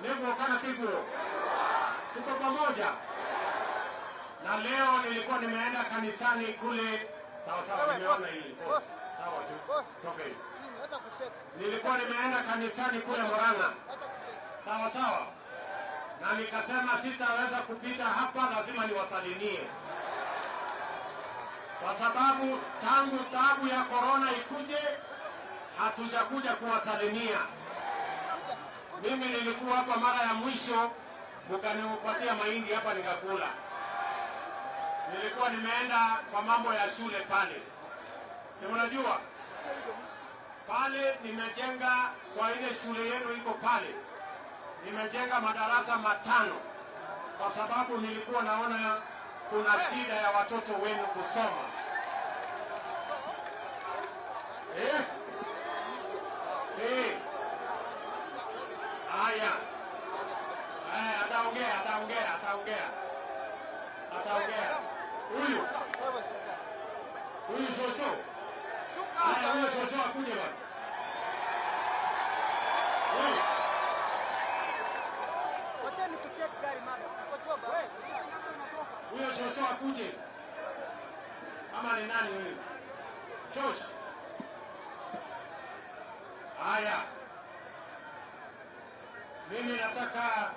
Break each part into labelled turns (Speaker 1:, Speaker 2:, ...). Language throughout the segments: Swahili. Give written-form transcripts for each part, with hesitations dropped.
Speaker 1: Nĩguo kana tiguo? Tuko pamoja. Na leo nilikuwa nimeenda kanisani kule. Sawa sawa, nimeona hii, boss. Sawa tu. It's okay. Nilikuwa nimeenda kanisani kule Murang'a. Sawa sawa. Na nikasema sitaweza kupita hapa, lazima niwasalimie, kwa sababu tangu taabu ya korona ikuje hatujakuja kuwasalimia. Mimi nilikuwa hapa mara ya mwisho, mkanipatia mahindi hapa nikakula. Nilikuwa nimeenda kwa mambo ya shule pale, si unajua pale nimejenga kwa ile shule yenu iko pale, nimejenga madarasa 5 kwa sababu nilikuwa naona kuna shida ya watoto wenu kusoma. Eh? Eh. Haya. Eh, ataongea, ataongea, ataongea. Ataongea. Huyu. Huyu shosho. Haya, huyu shosho akuje basi. Wewe.
Speaker 2: Wacheni kushake gari, madam.
Speaker 1: Huyo shosho akuje. Ama ni nani huyu? Shosh. Haya. Mimi nataka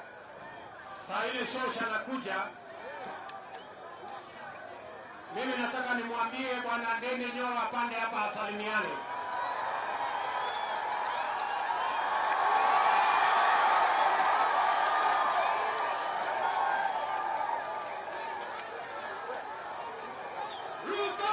Speaker 1: saa ile shosh anakuja, mimi nataka nimwambie Bwana Ndindi Nyoro apande hapa asalimiane. Ruto!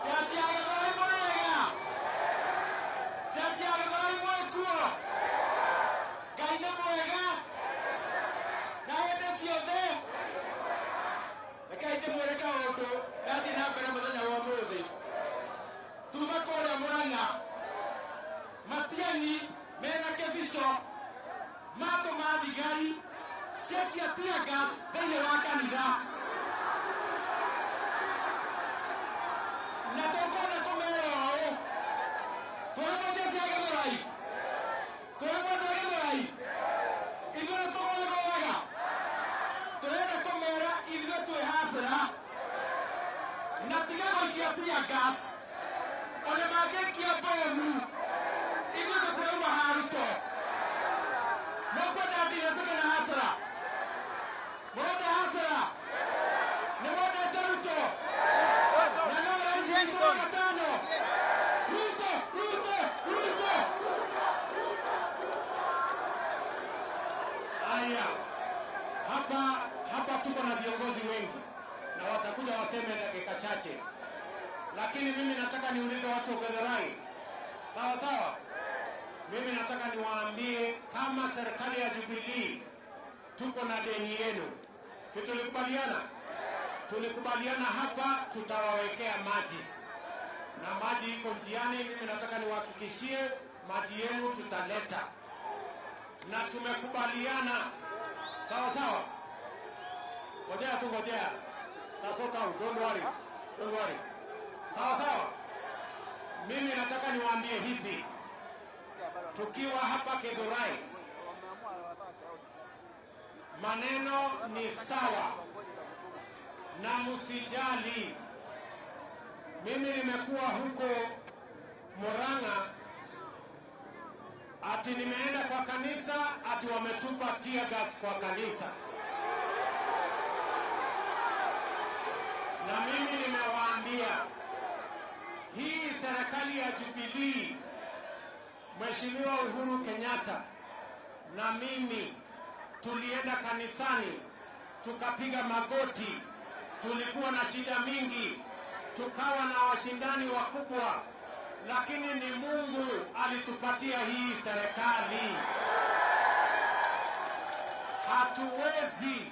Speaker 3: Jeshi ya Githurai mwega. Jeshi ya Githurai mwĩkuo. Ngai nĩ mwega na hĩndĩ ciothe. Rekei ndĩmwĩre kaũndũ gathiĩ na mbere mũthenya wa ũmũthĩ. Tuma kũrĩa Murang'a, Matiang'i mena kĩbico matũma thigari ciakia tear gas thĩinĩ wa kanitha, na tũkwenda kũmera ũũ, twĩrwo jeshi ya Githurai, twĩrwo andũ a Githurai, ithuĩ nĩ tũgũgũaga. Tũrenda kũmera ithuĩ twĩ hasra na tiga gũikia tear gas, ona mangĩikia bomu ithuĩ tũtirauma haruto. Mũkwenda ndiraci kana hasra? Mũrenda hasra? Nĩ mwendete Ruto? Na no rais witũ wa gatano. Ruto, Ruto, Ruto.
Speaker 1: Haya, hapa tuko na viongozi wengi na watakuja waseme dakika chache, lakini mimi nataka niulize watu wa Githurai, sawa sawa? Mimi nataka niwaambie kama serikali ya Jubilee tuko na deni yenu, si tulikubaliana? Tulikubaliana hapa tutawawekea maji na maji iko njiani. Mimi nataka niwahakikishie maji yenu tutaleta, na tumekubaliana, sawa sawa. Ngojea tu, ngojea. That's all, don't worry, don't worry. Sawa sawa. Mimi nataka niwaambie hivi, tukiwa hapa Githurai, maneno ni sawa na msijali. Mimi nimekuwa huko Murang'a, ati nimeenda kwa kanisa, ati wametupa tear gas kwa kanisa, na mimi nimewaambia hii serikali ya Jubilee, Mheshimiwa Uhuru Kenyatta na mimi tulienda kanisani tukapiga magoti, tulikuwa na shida mingi, tukawa na washindani wakubwa, lakini ni Mungu alitupatia hii serikali. Hatuwezi.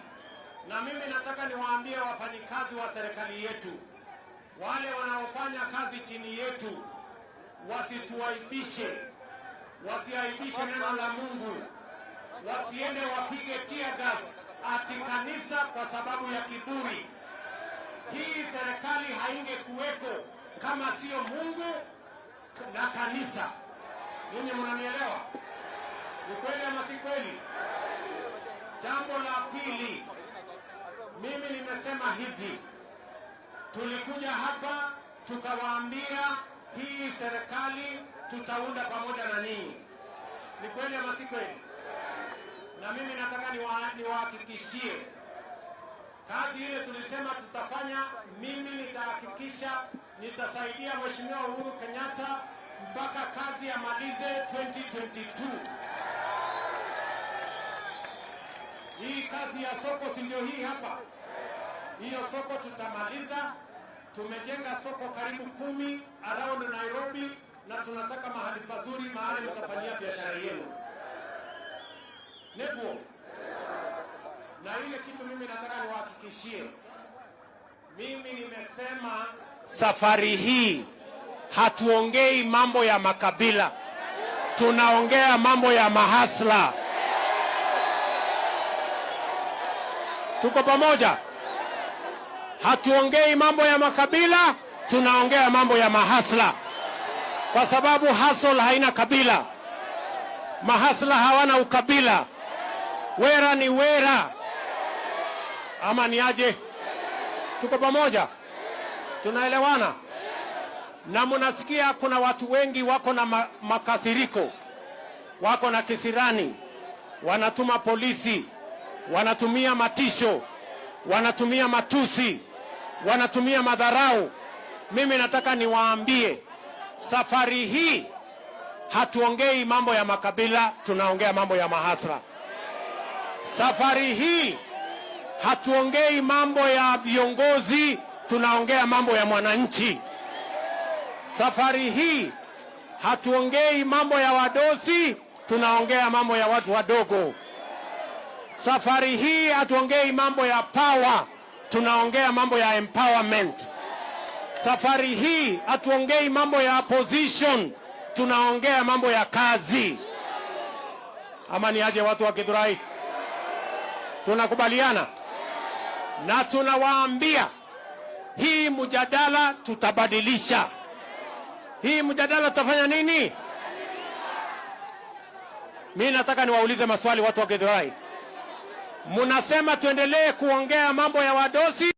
Speaker 1: Na mimi nataka niwaambie wafanyikazi wa serikali yetu, wale wanaofanya kazi chini yetu, wasituaibishe, wasiaibishe neno la Mungu, wasiende wapige tear gas ati kanisa kwa sababu ya kiburi. Hii serikali haingekuwa haingekuweko kama sio Mungu na kanisa. Ninyi mnanielewa? Ni kweli ama si kweli? Jambo la pili, mimi nimesema hivi, tulikuja hapa tukawaambia hii serikali tutaunda pamoja na ninyi. Ni kweli ama si kweli? Na mimi nataka niwahakikishie kazi ile tulisema tutafanya, mimi nitahakikisha nitasaidia Mheshimiwa Uhuru Kenyatta mpaka kazi amalize 2022. Hii kazi ya soko si ndio hii hapa? Hiyo soko tutamaliza. Tumejenga soko karibu 10 around Nairobi, na tunataka mahali pazuri, mahali mtafanyia biashara yenu. Nebuo. Na ile kitu mimi nataka niwahakikishie, mimi nimesema safari hii hatuongei mambo ya makabila, tunaongea mambo ya mahasla. Tuko pamoja? Hatuongei mambo ya makabila, tunaongea mambo ya mahasla, kwa sababu hustle haina kabila, mahasla hawana ukabila. Wera ni wera, ama ni aje? Tuko pamoja? Tunaelewana? Na mnasikia kuna watu wengi wako na makasiriko, wako na kisirani, wanatuma polisi, wanatumia matisho, wanatumia matusi, wanatumia madharau. Mimi nataka niwaambie, safari hii hatuongei mambo ya makabila, tunaongea mambo ya mahasra. Safari hii hatuongei mambo ya viongozi, tunaongea mambo ya mwananchi. Safari hii hatuongei mambo ya wadosi, tunaongea mambo ya watu wadogo. Safari hii hatuongei mambo ya power, tunaongea mambo ya empowerment. Safari hii hatuongei mambo ya opposition, tunaongea mambo ya kazi. Ama ni aje watu wa Githurai? Tunakubaliana na tunawaambia hii mjadala tutabadilisha. Hii mjadala tutafanya nini? Mimi nataka niwaulize maswali watu wa Githurai. Mnasema tuendelee kuongea mambo ya wadosi?